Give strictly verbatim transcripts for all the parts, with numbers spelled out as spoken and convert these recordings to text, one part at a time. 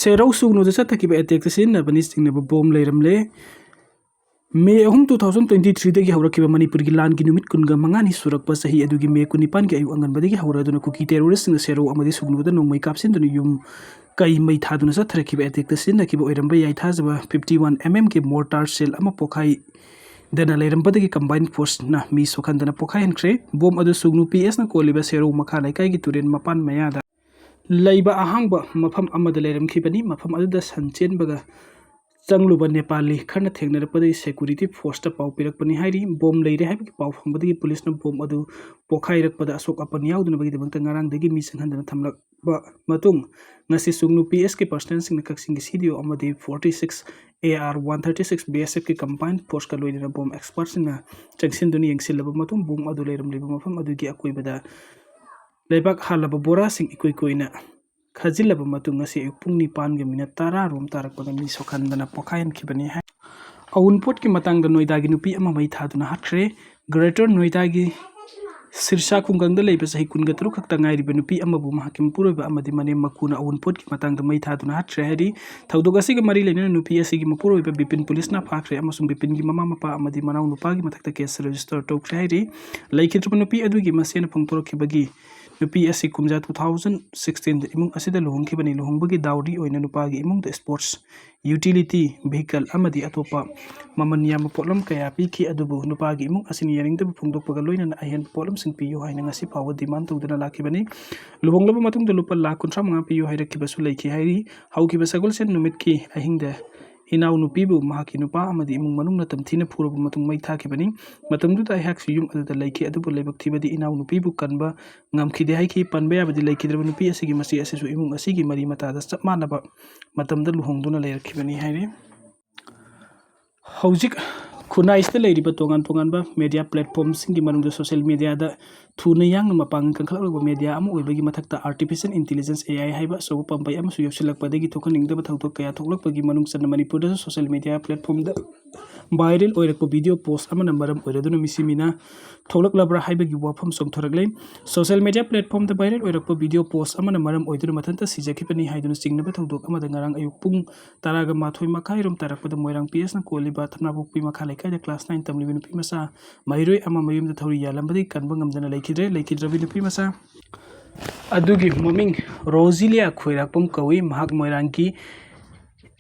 ꯁꯦꯔꯧ ꯁꯨꯒꯅꯨꯗ ꯆꯠꯊꯈꯤꯕ ꯑꯦꯇꯦꯛꯇ ꯁꯤꯖꯤꯟꯅꯕꯅꯤ ꯆꯤꯡꯅꯕ ꯕꯣꯝ ꯂꯩꯔꯝꯂꯦ꯫ ꯃꯦ ꯑꯍꯨꯝ, two thousand twenty threeꯗꯒꯤ ꯍꯧꯔꯛꯈꯤꯕ ꯃꯅꯤꯄꯨꯔꯒꯤ ꯂꯥꯟꯒꯤ ꯅꯨꯃꯤꯠ ꯀꯨꯟꯒ ꯃꯉꯥꯅꯤ ꯁꯨꯔꯛꯄ ꯆꯍꯤ ꯑꯗꯨꯒꯤ ꯃꯦ ꯀꯨꯟꯅꯤꯄꯥꯟꯒꯤ ꯑꯌꯨꯛ ꯑꯉꯟꯕꯗꯒꯤ ꯍꯧꯔꯗꯨꯅ ꯀꯨꯀꯤ ꯇꯦꯔꯣꯔꯤꯁꯁꯤꯡꯅ ꯁꯦꯔꯧ ꯑꯃꯗꯤ ꯁꯨꯒꯅꯨꯗ ꯅꯣꯡꯃꯩ ꯀꯥꯞꯁꯤꯟꯗꯨꯅ ꯌꯨꯝ ꯀꯩ ꯃꯩ ꯊꯥꯗꯨꯅ ꯆꯠꯊꯔꯛꯈꯤꯕ ꯑꯦꯇꯦꯛꯇ ꯁꯤꯖꯤꯟꯅꯈꯤꯕ ꯑꯣꯏꯔꯝꯕ ꯌꯥꯏ ꯊꯥꯖꯕ fifty one MMꯒꯤ ꯃꯣꯔꯇꯥꯔ ꯁꯦꯜ ꯑꯃ ꯄꯣꯈꯥꯏꯗꯅ ꯂꯩꯔꯝꯕꯗꯒꯤ ꯀꯝꯕꯥꯏꯟ ꯐꯣꯔꯁꯅ ꯃꯤ ꯁꯣꯛꯍꯟꯗꯅ ꯄꯣꯈꯥꯏꯍꯟꯈ꯭ꯔꯦ꯫ ꯕꯣꯝ ꯑꯗꯨ ꯁꯨꯒꯅꯨ PS ꯅ ꯀꯣꯜꯂꯤꯕ ꯁꯦꯔꯧ ꯃꯈꯥ ꯂꯩꯀꯥꯏꯒꯤ ꯇꯨꯔꯦꯟ ꯃꯄꯥꯟ ꯃꯌꯥꯗ ꯂꯩꯕ ꯑꯍꯥꯡꯕ ꯃꯐꯝ ꯑꯃꯗ ꯂꯩꯔꯝꯈꯤꯕꯅꯤ꯫ ꯃꯐꯝ ꯑꯗꯨꯗ ꯁꯟ ꯆꯦꯟꯕꯒ ꯆꯪꯂꯨꯕ ꯅꯦꯄꯥꯂꯤ ꯈꯔꯅ ꯊꯦꯡꯅꯔꯛꯄꯗꯒꯤ ꯁꯦꯀ꯭ꯌꯨꯔꯤꯇꯤ ꯐꯣꯔꯁꯇ ꯄꯥꯎ ꯄꯤꯔꯛꯄꯅꯤ ꯍꯥꯏꯔꯤ꯫ ꯕꯣꯝ ꯂꯩꯔꯦ ꯍꯥꯏꯕꯒꯤ ꯄꯥꯎ ꯐꯪꯕꯗꯒꯤ ꯄꯨꯂꯤꯁꯅ ꯕꯣꯝ ꯑꯗꯨ ꯄꯣꯈꯥꯏꯔꯛꯄꯗ ꯑꯁꯣꯛ ꯑꯄꯟ ꯌꯥꯎꯗꯅꯕꯒꯤꯗꯃꯛꯇ ꯉꯔꯥꯡꯗꯒꯤ ꯃꯤ ꯆꯪꯍꯟꯗꯅ ꯊꯝꯂꯛꯄ ꯃꯇꯨꯡ, ꯉꯁꯤ ꯁꯨꯒꯅꯨ PS ꯀꯤ ꯄꯔꯁꯅꯦꯜꯁꯤꯡꯅ ꯀꯛꯆꯤꯡꯒꯤ CDO ꯑꯃꯗꯤ forty six AR one thirty six BSF ꯀꯤ ꯀꯝꯕꯥꯏꯟ ꯐꯣꯔꯁꯀ ꯂꯣꯏꯅꯅ ꯕꯣꯝ ꯑꯦꯛꯁꯄꯔꯠꯁꯤꯡꯅ ꯆꯪꯁꯤꯟꯗꯨꯅ ꯌꯦꯡꯁꯤꯜꯂꯕ ꯃꯇꯨꯡ, ꯕꯣꯝ ꯑꯗꯨ ꯂꯩꯔꯝꯂꯤꯕ ꯃꯐꯝ ꯑꯗꯨꯒꯤ ꯑꯀꯣꯏꯕꯗ ꯂꯩꯕꯥꯛ ꯍꯥꯜꯂꯕ ꯕꯣꯔꯥꯁꯤꯡ ꯏꯀꯨꯏ ꯀꯨꯏꯅ ꯈꯥꯖꯤꯜꯂꯕ ꯃꯇꯨꯡ, ꯉꯁꯤ ꯑꯌꯨꯛ ꯄꯨꯡ ꯅꯤꯄꯥꯟꯒ ꯃꯤꯅꯠ ꯇꯔꯥ ꯔꯣꯝ ꯇꯥꯔꯛꯄꯗ ꯃꯤ ꯁꯣꯛꯍꯟꯗꯅ ꯄꯣꯈꯥꯏꯍꯟꯈꯤꯕꯅꯤ ꯍꯥꯏ꯫ ꯑꯋꯨꯟꯄꯣꯠꯀꯤ ꯃꯇꯥꯡꯗ ꯅꯣꯏꯗꯥꯒꯤ ꯅꯨꯄꯤ ꯑꯃ ꯃꯩ ꯊꯥꯗꯨꯅ ꯍꯥꯠꯈ꯭ꯔꯦ꯫ ꯒ꯭ꯔꯦꯇꯔ ꯅꯣꯏꯗꯥꯒꯤ ꯁꯤꯔꯁꯥ ꯈꯨꯡꯒꯪꯗ ꯂꯩꯕ ꯆꯍꯤ ꯀꯨꯟꯒ ꯇꯔꯨꯛ ꯈꯛꯇ ꯉꯥꯏꯔꯤꯕ ꯅꯨꯄꯤ ꯑꯃꯕꯨ ꯃꯍꯥꯛꯀꯤ ꯃꯄꯨꯔꯣꯏꯕ ꯑꯃꯗꯤ ꯃꯅꯦꯝ ꯃꯀꯨꯅ ꯑꯋꯨꯟꯄꯣꯠꯀꯤ ꯃꯇꯥꯡꯗ ꯃꯩ ꯊꯥꯗꯨꯅ ꯍꯥꯠꯈ꯭ꯔꯦ ꯍꯥꯏꯔꯤ꯫ ꯊꯧꯗꯣꯛ ꯑꯁꯤꯒ ꯃꯔꯤ ꯂꯩꯅꯅ ꯅꯨꯄꯤ ꯑꯁꯤꯒꯤ ꯃꯄꯨꯔꯣꯏꯕ ꯕꯤꯄꯤꯟ ꯄꯨꯂꯤꯁꯅ ꯐꯥꯈ꯭ꯔꯦ ꯑꯃꯁꯨꯡ ꯕꯤꯄꯤꯟꯒꯤ ꯃꯃꯥ ꯃꯄꯥ ꯑꯃꯗꯤ ꯃꯅꯥꯎ ꯅꯨꯄꯥꯒꯤ ꯃꯊꯛꯇ ꯀꯦꯁ ꯔꯦꯖꯤꯁꯇꯔ ꯇꯧꯈ꯭ꯔꯦ ꯍꯥꯏꯔꯤ꯫ ꯂꯩꯈꯤꯗ꯭ꯔꯕ ꯅꯨꯄꯤ ꯑꯗꯨꯒꯤ ꯃꯁꯦꯟꯅ ꯐꯣꯡꯗꯣꯔꯛꯈꯤꯕꯒꯤ ꯅꯨꯄꯤ ꯑꯁꯤ ꯀꯨꯝꯖꯥ two thousand sixteen ꯗ ꯏꯃꯨꯡ ꯑꯁꯤꯗ ꯂꯨꯍꯣꯡꯈꯤꯕꯅꯤ꯫ ꯂꯨꯍꯣꯡꯕꯒꯤ ꯗꯥꯎꯔꯤ ꯑꯣꯏꯅ ꯅꯨꯄꯥꯒꯤ ꯏꯃꯨꯡꯗ ꯁ꯭ꯄꯣꯔꯠꯁ, ꯌꯨꯇꯤꯂꯤꯇꯤ ꯚꯤꯍꯤꯀꯜ ꯑꯃꯗꯤ ꯑꯇꯣꯞꯄ ꯃꯃꯜ ꯌꯥꯝꯕ ꯄꯣꯠꯂꯝ ꯀꯌꯥ ꯄꯤꯈꯤ, ꯑꯗꯨꯕꯨ ꯅꯨꯄꯥꯒꯤ ꯏꯃꯨꯡ ꯑꯁꯤꯅ ꯌꯥꯅꯤꯡꯗꯕ ꯐꯣꯡꯗꯣꯛꯄꯒ ꯂꯣꯏꯅꯅ ꯑꯍꯦꯟꯕ ꯄꯣꯠꯂꯝꯁꯤꯡ ꯄꯤꯌꯨ ꯍꯥꯏꯅ ꯉꯁꯤ ꯐꯥꯎꯕ ꯗꯤꯃꯥꯟ ꯇꯧꯗꯨꯅ ꯂꯥꯛꯈꯤꯕꯅꯤ꯫ ꯂꯨꯍꯣꯡꯂꯕ ꯃꯇꯨꯡꯗ ꯂꯨꯄꯥ ꯂꯥꯈ ꯀꯨꯟꯊ꯭ꯔꯥ ꯃꯉꯥ ꯄꯤꯌꯨ ꯍꯥꯏꯔꯛꯈꯤꯕꯁꯨ ꯂꯩꯈꯤ ꯍꯥꯏꯔꯤ꯫ ꯍꯧꯈꯤꯕ ꯁꯒꯣꯜꯁꯦꯟ ꯅꯨꯃꯤꯠꯀꯤ ꯑꯍꯤꯡꯗ ꯏꯅꯥꯎꯅꯨꯄꯤꯕꯨ ꯃꯍꯥꯛꯀꯤ ꯅꯨꯄꯥ ꯑꯃꯗꯤ ꯏꯃꯨꯡ ꯃꯅꯨꯡꯅ ꯇꯝꯊꯤꯅ ꯐꯨꯔꯕ ꯃꯇꯨꯡ ꯃꯩ ꯊꯥꯈꯤꯕꯅꯤ꯫ ꯃꯇꯝꯗꯨꯗ ꯑꯩꯍꯥꯛꯁꯨ ꯌꯨꯝ ꯑꯗꯨꯗ ꯂꯩꯈꯤ, ꯑꯗꯨꯕꯨ ꯂꯥꯏꯕꯛ ꯊꯤꯕꯗꯤ ꯏꯅꯥꯎꯅꯨꯄꯤꯕꯨ ꯀꯟꯕ ꯉꯝꯈꯤꯗꯦ ꯍꯥꯏꯈꯤ꯫ ꯄꯟꯕ ꯌꯥꯕꯗꯤ ꯂꯩꯈꯤꯗ꯭ꯔꯕ ꯅꯨꯄꯤ ꯑꯁꯤꯒꯤ ꯃꯆꯦ ꯑꯁꯤꯁꯨ ꯏꯃꯨꯡ ꯑꯁꯤꯒꯤ ꯃꯔꯤ ꯃꯇꯥꯗ ꯆꯞ ꯃꯥꯟꯅꯕ ꯃꯇꯝꯗ ꯂꯨꯍꯣꯡꯗꯨꯅ ꯂꯩꯔꯛꯈꯤꯕꯅꯤ ꯍꯥꯏꯔꯤ꯫ ꯍꯧꯖꯤꯛ ꯈꯨꯟꯅꯥꯏꯁꯤꯗ ꯂꯩꯔꯤꯕ ꯇꯣꯉꯥꯟ ꯇꯣꯉꯥꯟꯕ ꯃꯦꯗꯤꯌꯥ ꯄ꯭ꯂꯦꯠꯐꯣꯝꯁꯤꯡꯒꯤ ꯃꯅꯨꯡꯗ ꯁꯣꯁꯤꯌꯦꯜ ꯃꯦꯗꯤꯌꯥꯗ ꯊꯨꯅ ꯌꯥꯡꯅ ꯃꯄꯥꯡꯒꯜ ꯀꯟꯈꯠꯂꯛꯂꯕ ꯃꯦꯗꯤꯌꯥ ꯑꯃ ꯑꯣꯏꯕꯒꯤ ꯃꯊꯛꯇ, ꯑꯥꯔꯇꯤꯐꯤꯁꯤꯌꯦꯜ ꯏꯟꯇꯤꯂꯤꯖꯦꯟꯁ, ꯑꯦ ꯑꯥꯏ ꯍꯥꯏꯕ ꯑꯆꯧꯕ ꯄꯥꯝꯕꯩ ꯑꯃꯁꯨ ꯌꯧꯁꯤꯜꯂꯛꯄꯗꯒꯤ ꯊꯣꯛꯍꯟꯅꯤꯡꯗꯕ ꯊꯧꯗꯣꯛ ꯀꯌꯥ ꯊꯣꯛꯂꯛꯄꯒꯤ ꯃꯅꯨꯡ ꯆꯟꯅ ꯃꯅꯤꯄꯨꯔꯗꯁꯨ ꯁꯣꯁꯤꯌꯦꯜ ꯃꯦꯗꯤꯌꯥ ꯄ꯭ꯂꯦꯠꯐꯣꯝꯗ ꯚꯥꯏꯔꯦꯜ ꯑꯣꯏꯔꯛꯄ ꯚꯤꯗꯤꯑꯣ ꯄꯣꯁ ꯑꯃꯅ ꯃꯔꯝ ꯑꯣꯏꯔꯗꯨꯅ ꯃꯤꯁꯤ ꯃꯤꯅꯥ ꯊꯣꯛꯂꯛꯂꯕ꯭ꯔꯥ ꯍꯥꯏꯕꯒꯤ ꯋꯥꯐꯝ ꯆꯣꯡꯊꯣꯔꯛꯂꯦ꯫ ꯁꯣꯁꯤꯌꯦꯜ ꯃꯦꯗꯤꯌꯥ ꯄ꯭ꯂꯦꯠꯐꯣꯝꯗ ꯚꯥꯏꯔꯦꯜ ꯑꯣꯏꯔꯛꯄ ꯚꯤꯗꯤꯑꯣ ꯄꯣꯁ ꯑꯃꯅ ꯃꯔꯝ ꯑꯣꯏꯗꯨꯅ ꯃꯊꯟꯇ ꯁꯤꯖꯈꯤꯕꯅꯤ ꯍꯥꯏꯗꯨꯅ ꯆꯤꯡꯅꯕ ꯊꯧꯗꯣꯛ ꯑꯃꯗ ꯉꯔꯥꯡ ꯑꯌꯨꯛ ꯄꯨꯡ ꯇꯔꯥꯒ ꯃꯥꯊꯣꯏ ꯃꯈꯥꯏꯔꯣꯝ ꯇꯥꯔꯛꯄꯗ ꯃꯣꯏꯔꯥꯡ ꯄꯤ ꯑꯦꯁꯅ ꯀꯣꯜꯂꯤꯕ ꯊꯝꯅꯥꯄꯣꯛꯄꯤ ꯃꯈꯥ ꯂꯩꯀꯥꯏꯗ ꯀ꯭ꯂꯥꯁ ꯅꯥꯏꯟ ꯇꯝꯂꯤꯕ ꯅꯨꯄꯤ ꯃꯆꯥ ꯃꯍꯩꯔꯣꯏ ꯑꯃ ꯃꯌꯨꯝꯗ ꯊꯧꯔꯤ ꯌꯥꯜꯂꯝꯕꯗꯒꯤ ꯀꯟꯕ ꯉꯝꯗꯅ ꯂꯩꯈꯤꯗ꯭ꯔꯦ꯫ ꯂꯩꯈꯤꯗ꯭ꯔꯕꯤ ꯅꯨꯄꯤ ꯃꯆꯥ ꯑꯗꯨꯒꯤ ꯃꯃꯤꯡ ꯔꯣꯖꯤꯂꯤꯌꯥ ꯈꯣꯏꯔꯥꯛꯄꯝ ꯀꯧꯏ꯫ ꯃꯍꯥꯛ ꯃꯣꯏꯔꯥꯡꯒꯤ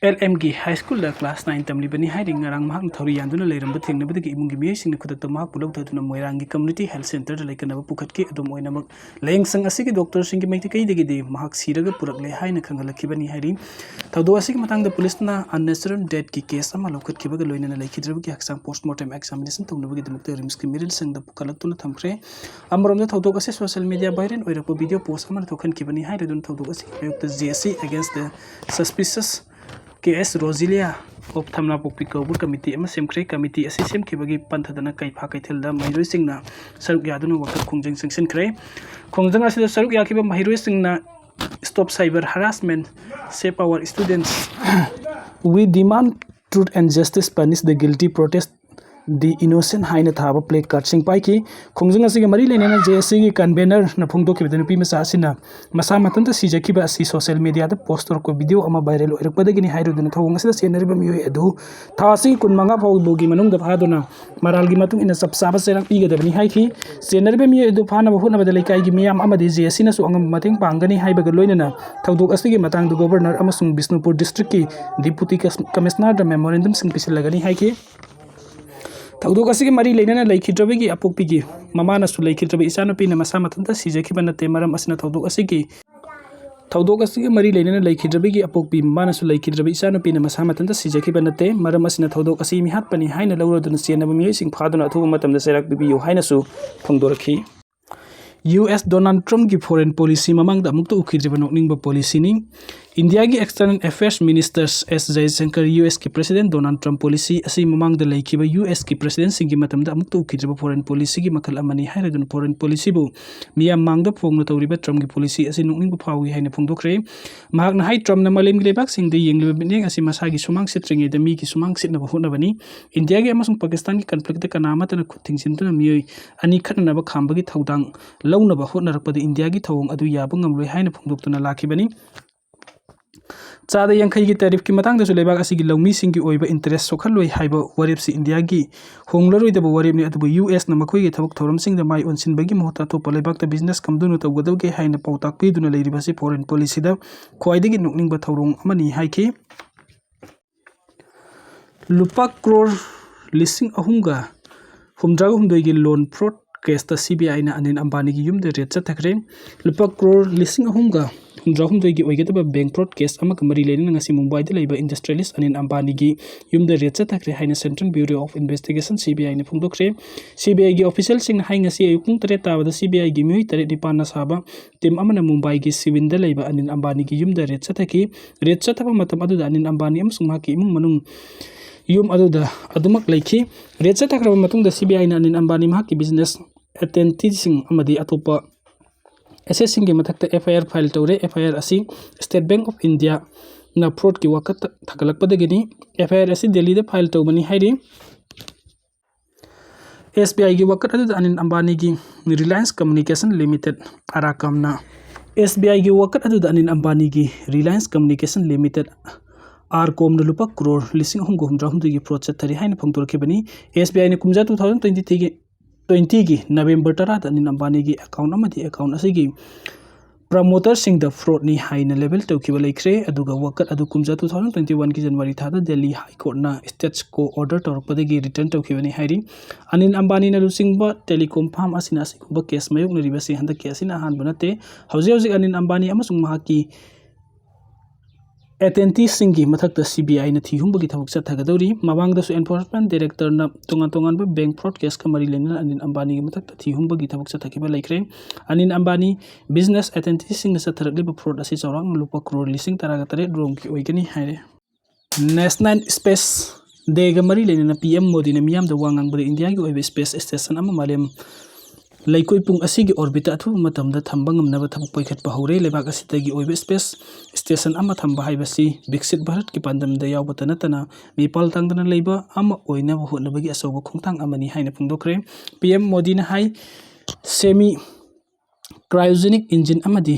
ꯑꯦꯜ ꯑꯦꯝꯒꯤ ꯍꯥꯏ ꯁ꯭ꯀꯨꯜꯗ ꯀ꯭ꯂꯥꯁ ꯅꯥꯏꯟ ꯇꯝꯂꯤꯕꯅꯤ ꯍꯥꯏꯔꯤ꯫ ꯉꯔꯥꯡ ꯃꯍꯥꯛꯅ ꯊꯧꯔꯤ ꯌꯥꯟꯗꯨꯅ ꯂꯩꯔꯝꯕ ꯊꯦꯡꯅꯕꯗꯒꯤ ꯏꯃꯨꯡꯒꯤ ꯃꯤꯑꯣꯏꯁꯤꯡꯅ ꯈꯨꯗꯛꯇ ꯃꯍꯥꯛꯄꯨ ꯂꯧꯊꯗꯨꯅ ꯃꯣꯏꯔꯥꯡꯒꯤ ꯀꯝꯃ꯭ꯌꯨꯅꯤꯇꯤ ꯍꯦꯜꯊ ꯁꯦꯟꯇꯔꯗ ꯂꯩꯀꯠꯅꯕ ꯄꯨꯈꯠꯈꯤ꯫ ꯑꯗꯨꯝ ꯑꯣꯏꯅꯃꯛ, ꯂꯥꯌꯦꯡꯁꯪ ꯑꯁꯤꯒꯤ ꯗꯣꯛꯇꯔꯁꯤꯡꯒꯤ ꯃꯥꯏꯀꯩꯗꯒꯤꯗꯤ ꯃꯍꯥꯛ ꯁꯤꯔꯒ ꯄꯨꯔꯛꯂꯦ ꯍꯥꯏꯅ ꯈꯪꯍꯜꯂꯛꯈꯤꯕꯅꯤ ꯍꯥꯏꯔꯤ꯫ ꯊꯧꯗꯣꯛ ꯑꯁꯤꯒꯤ ꯃꯇꯥꯡꯗ ꯄꯨꯂꯤꯁꯅ ꯑꯟꯅꯦꯆꯔꯦꯜ ꯗꯦꯠꯀꯤ ꯀꯦꯁ ꯑꯃ ꯂꯧꯈꯠꯈꯤꯕꯒ ꯂꯣꯏꯅꯅ ꯂꯩꯈꯤꯗ꯭ꯔꯕꯒꯤ ꯍꯛꯆꯥꯡ ꯄꯣꯁꯠꯃꯣꯔꯇꯦꯝ ꯑꯦꯛꯖꯥꯃꯤꯅꯦꯁꯟ ꯇꯧꯅꯕꯒꯤꯗꯃꯛꯇ ꯔꯤꯝꯁꯀꯤ ꯃꯤꯔꯤꯜ ꯁꯪꯗ ꯄꯨꯈꯠꯂꯛꯇꯨꯅ ꯊꯝꯈ꯭ꯔꯦ꯫ ꯑꯃꯔꯣꯝꯗ, ꯊꯧꯗꯣꯛ ꯑꯁꯤ ꯁꯣꯁꯤꯌꯦꯜ ꯃꯦꯗꯤꯌꯥ ꯚꯥꯏꯔꯦꯜ ꯑꯣꯏꯔꯛꯄ ꯚꯤꯗꯤꯑꯣ ꯄꯣꯁ ꯑꯃꯅ ꯊꯣꯛꯍꯟꯈꯤꯕꯅꯤ ꯍꯥꯏꯔꯗꯨꯅ ꯊꯧꯗꯣꯛ ꯑꯁꯤꯒꯤ ꯃꯥꯌꯣꯛꯇ J S C against ꯁꯁꯄꯤꯁꯁ K S ꯔꯣꯖꯤꯂꯤꯌꯥ of ꯊꯝꯅꯥꯄꯣꯛꯄꯤ ꯀꯧꯕ ꯀꯃꯤꯇꯤ ꯑꯃ ꯁꯦꯝꯈ꯭ꯔꯦ꯫ ꯀꯃꯤꯇꯤ ꯑꯁꯤ ꯁꯦꯝꯈꯤꯕꯒꯤ ꯄꯟꯊꯗꯅ ꯀꯩꯐꯥ ꯀꯩꯊꯦꯜꯗ ꯃꯍꯩꯔꯣꯏꯁꯤꯡꯅ ꯁꯔꯨꯛ ꯌꯥꯗꯨꯅ ꯋꯥꯀꯠ ꯈꯣꯡꯖꯪ ꯆꯪꯁꯤꯟꯈ꯭ꯔꯦ꯫ ꯈꯣꯡꯖꯪ ꯑꯁꯤꯗ ꯁꯔꯨꯛ ꯌꯥꯈꯤꯕ ꯃꯍꯩꯔꯣꯏꯁꯤꯡꯅ "Stop cyber harassment, save our students, we demand truth and justice, punish the guilty, protest the innocent" ꯍꯥꯏꯅ ꯊꯥꯕ ꯄ꯭ꯂꯦ ꯀꯥꯔꯠꯁꯤꯡ ꯄꯥꯏꯈꯤ꯫ ꯈꯣꯡꯖꯪ ꯑꯁꯤꯒ ꯃꯔꯤ ꯂꯩꯅꯅ ꯖꯦ ꯑꯦꯁ ꯁꯤꯒꯤ ꯀꯟꯚꯦꯅꯔꯅ ꯐꯣꯡꯗꯣꯛꯈꯤꯕꯗ, ꯅꯨꯄꯤ ꯃꯆꯥ ꯑꯁꯤꯅ ꯃꯁꯥ ꯃꯊꯟꯇ ꯁꯤꯖꯈꯤꯕ ꯑꯁꯤ ꯁꯣꯁꯤꯌꯦꯜ ꯃꯦꯗꯤꯌꯥꯗ ꯄꯣꯁ ꯇꯧꯔꯛꯄ ꯚꯤꯗꯤꯑꯣ ꯑꯃ ꯚꯥꯏꯔꯦꯜ ꯑꯣꯏꯔꯛꯄꯗꯒꯤꯅꯤ ꯍꯥꯏꯔꯗꯨꯅ ꯊꯧꯑꯣꯡ ꯑꯁꯤꯗ ꯆꯦꯟꯅꯔꯤꯕ ꯃꯤꯑꯣꯏ ꯑꯗꯨ ꯊꯥ ꯑꯁꯤꯒꯤ ꯀꯨꯟꯃꯉꯥ ꯐꯥꯎꯕꯒꯤ ꯃꯅꯨꯡꯗ ꯐꯥꯗꯨꯅ ꯃꯔꯥꯜꯒꯤ ꯃꯇꯨꯡ ꯏꯟꯅ ꯆꯞ ꯆꯥꯕ ꯆꯩꯔꯥꯛ ꯄꯤꯒꯗꯕꯅꯤ ꯍꯥꯏꯈꯤ꯫ ꯆꯦꯟꯅꯔꯤꯕ ꯃꯤꯑꯣꯏ ꯑꯗꯨ ꯐꯥꯅꯕ ꯍꯣꯠꯅꯕꯗ ꯂꯩꯀꯥꯏꯒꯤ ꯃꯤꯌꯥꯝ ꯑꯃꯗꯤ ꯖꯦ ꯑꯦꯁ ꯁꯤꯅꯁꯨ ꯑꯉꯝꯕ ꯃꯇꯦꯡ ꯄꯥꯡꯒꯅꯤ ꯍꯥꯏꯕꯒ ꯂꯣꯏꯅꯅ ꯊꯧꯗꯣꯛ ꯑꯁꯤꯒꯤ ꯃꯇꯥꯡꯗ ꯒꯣꯚꯔꯅꯔ ꯑꯃꯁꯨꯡ ꯕꯤꯁꯅꯨꯄꯨꯔ ꯗꯤꯁꯇ꯭ꯔꯤꯛꯀꯤ ꯗꯤꯄꯨꯇꯤ ꯀꯃꯤꯁꯅꯔꯗ ꯃꯦꯃꯣꯔꯦꯟꯗꯝꯁꯤꯡ ꯄꯤꯁꯤꯜꯂꯒꯅꯤ ꯍꯥꯏꯈꯤ꯫ ꯊꯧꯗꯣꯛ ꯑꯁꯤꯒꯤ ꯃꯔꯤ ꯂꯩꯅꯅ ꯂꯩꯈꯤꯗ꯭ꯔꯕꯒꯤ ꯑꯄꯣꯛꯄꯤꯒꯤ ꯃꯃꯥꯅꯁꯨ ꯂꯩꯈꯤꯗ꯭ꯔꯕ ꯏꯆꯥꯅꯨꯄꯤꯅ ꯃꯁꯥ ꯃꯊꯟꯇ ꯁꯤꯖꯈꯤꯕ ꯅꯠꯇꯦ, ꯃꯔꯝ ꯑꯁꯤꯅ ꯊꯧꯗꯣꯛ ꯑꯁꯤꯒꯤ ꯊꯧꯗꯣꯛ ꯑꯁꯤꯒ ꯃꯔꯤ ꯂꯩꯅꯅ ꯂꯩꯈꯤꯗ꯭ꯔꯕꯒꯤ ꯑꯄꯣꯛꯄꯤ ꯃꯃꯥꯅꯁꯨ ꯂꯩꯈꯤꯗ꯭ꯔꯕ ꯏꯆꯥꯅꯨꯄꯤꯅ ꯃꯁꯥ ꯃꯊꯟꯇ ꯁꯤꯖꯈꯤꯕ ꯅꯠꯇꯦ, ꯃꯔꯝ ꯑꯁꯤꯅ ꯊꯧꯗꯣꯛ ꯑꯁꯤ ꯃꯤꯍꯥꯠꯄꯅꯤ ꯍꯥꯏꯅ ꯂꯧꯔꯗꯨꯅ ꯆꯦꯟꯅꯕ ꯃꯤꯑꯣꯏꯁꯤꯡ ꯐꯥꯗꯨꯅ ꯑꯊꯨꯕ ꯃꯇꯝꯗ ꯆꯩꯔꯥꯛ ꯄꯤꯕꯤꯌꯨ ꯍꯥꯏꯅꯁꯨ ꯐꯣꯡꯗꯣꯔꯛꯈꯤ꯫ ꯌꯨ ꯑꯦꯁ ꯗꯣꯅꯥꯜꯗ ꯇ꯭ꯔꯝꯞꯀꯤ ꯐꯣꯔꯦꯟ ꯄꯣꯂꯤꯁꯤ ꯃꯃꯥꯡꯗ ꯑꯃꯨꯛꯇ ꯎꯈꯤꯗ꯭ꯔꯤꯕ ꯅꯣꯛꯅꯤꯡꯕ ꯄꯣꯂꯤꯁꯤꯅꯤ꯫ ꯏꯟꯗꯤꯌꯥꯒꯤ External Affairs Minister S Jaishankar U ꯑꯦꯁꯀꯤ President Donald Trump policy ꯑꯁꯤ ꯃꯃꯥꯡꯗ ꯂꯩꯈꯤꯕ ꯌꯨ ꯑꯦꯁꯀꯤ Presidentꯁꯤꯡꯒꯤ ꯃꯇꯝꯗ ꯑꯃꯨꯛꯇ ꯎꯈꯤꯗ꯭ꯔꯤꯕ foreign policyꯒꯤ ꯃꯈꯜ ꯑꯃꯅꯤ ꯍꯥꯏꯔꯗꯨꯅ foreign policyꯕꯨ ꯃꯤꯌꯥꯝ ꯃꯥꯡꯗ ꯐꯣꯡꯅ ꯇꯧꯔꯤꯕ Trumpꯀꯤ policy ꯑꯁꯤ ꯅꯣꯛꯅꯤꯡꯕ ꯐꯥꯎꯏ ꯍꯥꯏꯅ ꯐꯣꯡꯗꯣꯛꯈ꯭ꯔꯦ꯫ ꯃꯍꯥꯛꯅ ꯍꯥꯏ, Trumpꯅ ꯃꯥꯂꯦꯝꯒꯤ ꯂꯩꯕꯥꯛꯁꯤꯡꯗ ꯌꯦꯡꯂꯤꯕ ꯃꯤꯠꯌꯦꯡ ꯑꯁꯤ ꯃꯁꯥꯒꯤ ꯁꯨꯃꯥꯡ ꯁꯤꯠꯇ꯭ꯔꯤꯉꯩꯗ ꯃꯤꯒꯤ ꯁꯨꯃꯥꯡ ꯁꯤꯠꯅꯕ ꯍꯣꯠꯅꯕꯅꯤ꯫ ꯏꯟꯗꯤꯌꯥꯒꯤ ꯑꯃꯁꯨꯡ ꯄꯥꯀꯤꯁꯇꯥꯟꯒꯤ conflictꯇ ꯀꯅꯥ ꯑꯃꯠꯇꯅ ꯈꯨꯠ ꯊꯤꯡꯖꯤꯟꯗꯨꯅ ꯃꯤꯑꯣꯏ ꯑꯅꯤ ꯈꯠꯅꯅꯕ ꯈꯥꯝꯕꯒꯤ ꯊꯧꯗꯥꯡ ꯂꯧꯅꯕ ꯍꯣꯠꯅꯔꯛꯄꯗ ꯏꯟꯗꯤꯌꯥꯒꯤ ꯊꯧꯑꯣꯡ ꯑꯗꯨ ꯌꯥꯕ ꯉꯝꯂꯣꯏ ꯍꯥꯏꯅ ꯐꯣꯡꯗꯣꯛꯇꯨꯅ ꯂꯥꯛꯈꯤꯕꯅꯤ꯫ ꯆꯥꯗ ꯌꯥꯡꯈꯩꯒꯤ tariffꯀꯤ ꯃꯇꯥꯡꯗꯁꯨ ꯂꯩꯕꯥꯛ ꯑꯁꯤꯒꯤ ꯂꯧꯃꯤꯁꯤꯡꯒꯤ ꯑꯣꯏꯕ interest ꯁꯣꯛꯍꯜꯂꯣꯏ ꯍꯥꯏꯕ ꯋꯥꯔꯦꯞꯁꯤ ꯏꯟꯗꯤꯌꯥꯒꯤ ꯍꯣꯡꯂꯔꯣꯏꯗꯕ ꯋꯥꯔꯦꯞꯅꯤ, ꯑꯗꯨꯕꯨ ꯌꯨ ꯑꯦꯁꯅ ꯃꯈꯣꯏꯒꯤ ꯊꯕꯛ ꯊꯧꯔꯝꯁꯤꯡꯗ ꯃꯥꯏ ꯑꯣꯟꯁꯤꯟꯕꯒꯤ ꯃꯍꯨꯠꯇ ꯑꯇꯣꯞꯄ ꯂꯩꯕꯥꯛꯇ business ꯀꯝꯗꯧꯅ ꯇꯧꯒꯗꯒꯦ ꯍꯥꯏꯅ ꯄꯥꯎꯇꯥꯛ ꯄꯤꯗꯨꯅ ꯂꯩꯔꯤꯕ ꯑꯁꯤ foreign policyꯗ ꯈ꯭ꯋꯥꯏꯗꯒꯤ ꯅꯣꯛꯅꯤꯡꯕ ꯊꯧꯑꯣꯡ ꯑꯃꯅꯤ ꯍꯥꯏꯈꯤ꯫ ꯂꯨꯄꯥ ꯀ꯭ꯔꯣꯔ ꯂꯤꯁꯤꯡ ꯑꯍꯨꯝꯒ ꯍꯨꯝꯗ꯭ꯔꯥꯒ ꯍꯨꯝꯗꯣꯏꯒꯤ loan fraud caseꯇ ꯁꯤ ꯕꯤ ꯑꯥꯏꯅ ꯑꯅꯤꯜ ꯑꯝꯕꯥꯅꯤꯒꯤ ꯌꯨꯝꯗ raid ꯆꯠꯊꯈ꯭ꯔꯦ꯫ ꯂꯨꯄꯥ ꯀ꯭ꯔꯣꯔ ꯂꯤꯁꯤꯡ ꯑꯍꯨꯝꯒ ꯍꯨꯝꯗ꯭ꯔꯥ ꯍꯨꯝꯗꯣꯏꯒꯤ ꯑꯣꯏꯒꯗꯕ bank fraud case ꯑꯃꯒ ꯃꯔꯤ ꯂꯩꯅꯅ ꯉꯁꯤ ꯃꯨꯝꯕꯥꯏꯗ ꯂꯩꯕ industrialist ꯑꯅꯤꯜ ꯑꯝꯕꯥꯅꯤꯒꯤ ꯌꯨꯝꯗ raid ꯆꯠꯊꯈ꯭ꯔꯦ ꯍꯥꯏꯅ Central Bureau of Investigation, C B ꯑꯥꯏꯅ ꯐꯣꯡꯗꯣꯛꯈ꯭ꯔꯦ꯫ ꯁꯤ ꯕꯤ ꯑꯥꯏꯒꯤ officialꯁꯤꯡꯅ ꯍꯥꯏ, ꯉꯁꯤ ꯑꯌꯨꯛ ꯄꯨꯡ ꯇꯔꯦꯠ ꯇꯥꯕꯗ ꯁꯤ ꯕꯤ ꯑꯥꯏꯒꯤ ꯃꯤꯑꯣꯏ ꯇꯔꯦꯠ ꯅꯤꯄꯥꯟꯅ ꯁꯥꯕ team ꯑꯃꯅ ꯃꯨꯝꯕꯥꯏꯒꯤ ꯁꯤꯋꯤꯟꯗ ꯂꯩꯕ ꯑꯅꯤꯜ ꯑꯝꯕꯥꯅꯤꯒꯤ ꯌꯨꯝꯗ raid ꯆꯠꯊꯈꯤ꯫ Raid ꯆꯠꯊꯕ ꯃꯇꯝ ꯑꯗꯨꯗ ꯑꯅꯤꯜ ꯑꯝꯕꯥꯅꯤ ꯑꯃꯁꯨꯡ ꯃꯍꯥꯛꯀꯤ ꯏꯃꯨꯡ ꯃꯅꯨꯡ ꯌꯨꯝ ꯑꯗꯨꯗ ꯑꯗꯨꯃꯛ ꯂꯩꯈꯤ꯫ Raid ꯆꯠꯊꯈ꯭ꯔꯕ ꯃꯇꯨꯡꯗ ꯁꯤ ꯕꯤ ꯑꯥꯏꯅ ꯑꯅꯤꯜ ꯑꯝꯕꯥꯅꯤ, ꯃꯍꯥꯛꯀꯤ business entitityꯁꯤꯡ ꯑꯃꯗꯤ ꯑꯇꯣꯞꯄ assetꯁꯤꯡꯒꯤ ꯃꯊꯛꯇ F I R file ꯇꯧꯔꯦ꯫ F I R ꯑꯁꯤ State Bank of Indiaꯅ fraudꯀꯤ ꯋꯥꯀꯠꯇ ꯊꯥꯒꯠꯂꯛꯄꯗꯒꯤꯅꯤ꯫ F I R ꯑꯁꯤ ꯗꯦꯜꯂꯤꯗ file ꯇꯧꯕꯅꯤ ꯍꯥꯏꯔꯤ꯫ ꯑꯦꯁ ꯕꯤ ꯑꯥꯏꯒꯤ ꯋꯥꯀꯠ ꯑꯗꯨꯗ ꯑꯅꯤꯜ ꯑꯝꯕꯥꯅꯤꯒꯤ Reliance Communication Limited, ꯑꯥꯔꯀꯣꯝꯅ, ꯑꯦꯁ ꯕꯤ ꯑꯥꯏꯒꯤ ꯋꯥꯀꯠ ꯑꯗꯨꯗ ꯑꯅꯤꯜ ꯑꯝꯕꯥꯅꯤꯒꯤ Reliance Communication Limited, ꯑꯥꯔꯀꯣꯝꯅ ꯂꯨꯄꯥ ꯀ꯭ꯔꯣꯔ ꯂꯤꯁꯤꯡ ꯑꯍꯨꯝꯒ ꯍꯨꯝꯗ꯭ꯔꯥ ꯍꯨꯝꯗꯣꯏꯒꯤ fraud ꯆꯠꯊꯔꯤ ꯍꯥꯏꯅ ꯐꯣꯡꯗꯣꯔꯛꯈꯤꯕꯅꯤ꯫ ꯑꯦꯁ ꯕꯤ ꯑꯥꯏꯅ ꯀꯨꯝꯖꯥ two thousand twenty-three ꯒꯤ, twenty ꯒꯤ November ꯇꯔꯥꯗ ꯑꯅꯤꯜ ꯑꯝꯕꯥꯅꯤꯒꯤ account ꯑꯃꯗꯤ account ꯑꯁꯤꯒꯤ promoterꯁꯤꯡꯗ fraudꯅꯤ ꯍꯥꯏꯅ label ꯇꯧꯈꯤꯕ ꯂꯩꯈ꯭ꯔꯦ꯫ ꯑꯗꯨꯒ ꯋꯥꯀꯠ ꯑꯗꯨ ꯀꯨꯝꯖꯥ two thousand twenty-one ꯒꯤ January ꯊꯥꯗ Delhi High Courtꯅ stay quo order ꯇꯧꯔꯛꯄꯗꯒꯤ return ꯇꯧꯈꯤꯕꯅꯤ ꯍꯥꯏꯔꯤ꯫ ꯑꯅꯤꯜ ꯑꯝꯕꯥꯅꯤꯅ ꯂꯨꯆꯤꯡꯕ telecom firm ꯑꯁꯤꯅ ꯑꯁꯤꯒꯨꯝꯕ case ꯃꯥꯌꯣꯛꯅꯔꯤꯕꯁꯤ ꯍꯟꯗꯛꯀꯤ ꯑꯁꯤꯅ ꯑꯍꯥꯟꯕ ꯅꯠꯇꯦ꯫ ꯍꯧꯖꯤꯛ ꯍꯧꯖꯤꯛ ꯑꯅꯤꯜ ꯑꯝꯕꯥꯅꯤ ꯑꯃꯁꯨꯡ ꯃꯍꯥꯛꯀꯤ ꯑꯦꯇꯦꯟꯇꯤꯁꯤꯡꯒꯤ ꯃꯊꯛꯇ ꯁꯤ ꯕꯤ ꯑꯥꯏꯅ ꯊꯤ ꯍꯨꯝꯕꯒꯤ ꯊꯕꯛ ꯆꯠꯊꯒꯗꯧꯔꯤ꯫ ꯃꯃꯥꯡꯗꯁꯨ ꯑꯦꯟꯐꯣꯔꯁꯃꯦꯟ ꯗꯥꯏꯔꯦꯛꯇꯔꯅ ꯇꯣꯉꯥꯟ ꯇꯣꯉꯥꯟꯕ ꯕꯦꯡꯛ ꯐ꯭ꯔꯣꯗ ꯀꯦꯁꯀ ꯃꯔꯤ ꯂꯩꯅꯅ ꯑꯅꯤꯜ ꯑꯝꯕꯥꯅꯤꯒꯤ ꯃꯊꯛꯇ ꯊꯤ ꯍꯨꯝꯕꯒꯤ ꯊꯕꯛ ꯆꯠꯊꯈꯤꯕ ꯂꯩꯈ꯭ꯔꯦ꯫ ꯑꯅꯤꯜ ꯑꯝꯕꯥꯅꯤ ꯕꯤꯖꯤꯅꯦꯁ ꯑꯦꯇꯦꯟꯇꯤꯁꯤꯡꯅ ꯆꯠꯊꯔꯛꯂꯤꯕ ꯐ꯭ꯔꯣꯗ ꯑꯁꯤ ꯆꯥꯎꯔꯥꯛꯅ ꯂꯨꯄꯥ ꯀ꯭ꯔꯣꯔ ꯂꯤꯁꯤꯡ ꯇꯔꯥꯒ ꯇꯔꯦꯠ ꯔꯣꯝꯒꯤ ꯑꯣꯏꯒꯅꯤ ꯍꯥꯏꯔꯦ꯫ ꯅꯦꯁꯅꯦꯜ ꯁ꯭ꯄꯦꯁ ꯗꯦꯒ ꯃꯔꯤ ꯂꯩꯅꯅ ꯄꯤ ꯑꯦꯝ ꯃꯣꯗꯤꯅ ꯃꯤꯌꯥꯝꯗ ꯋꯥ ꯉꯥꯡꯕꯗ ꯏꯟꯗꯤꯌꯥꯒꯤ ꯑꯣꯏꯕ ꯁ꯭ꯄꯦꯁ ꯁ꯭ꯇꯦꯁꯟ ꯑꯃ ꯃꯥꯂꯦꯝ ꯂꯩꯀꯣꯏ ꯄꯨꯡ ꯑꯁꯤꯒꯤ ꯑꯣꯔꯕꯤꯠꯇ ꯑꯊꯨꯕ ꯃꯇꯝꯗ ꯊꯝꯕ ꯉꯝꯅꯕ ꯊꯕꯛ ꯄꯥꯏꯈꯠꯄ ꯍꯧꯔꯦ꯫ ꯂꯩꯕꯥꯛ ꯑꯁꯤꯗꯒꯤ ꯑꯣꯏꯕ ꯁ꯭ꯄꯦꯁ ꯁ꯭ꯇꯦꯁꯟ ꯑꯃ ꯊꯝꯕ ꯍꯥꯏꯕꯁꯤ ꯕꯤꯛꯁꯤꯠ ꯚꯥꯔꯠꯀꯤ ꯄꯥꯟꯗꯝꯗ ꯌꯥꯎꯕꯇ ꯅꯠꯇꯅ ꯃꯤꯄꯥꯜ ꯇꯥꯡꯗꯅ ꯂꯩꯕ ꯑꯃ ꯑꯣꯏꯅꯕ ꯍꯣꯠꯅꯕꯒꯤ ꯑꯆꯧꯕ ꯈꯣꯡꯊꯥꯡ ꯑꯃꯅꯤ ꯍꯥꯏꯅ ꯐꯣꯡꯗꯣꯛꯈ꯭ꯔꯦ꯫ ꯄꯤ ꯑꯦꯝ ꯃꯣꯗꯤꯅ ꯍꯥꯏ, ꯁꯦꯃꯤ ꯀ꯭ꯔꯥꯏꯑꯣꯖꯦꯅꯤꯛ ꯏꯟꯖꯤꯟ ꯑꯃꯗꯤ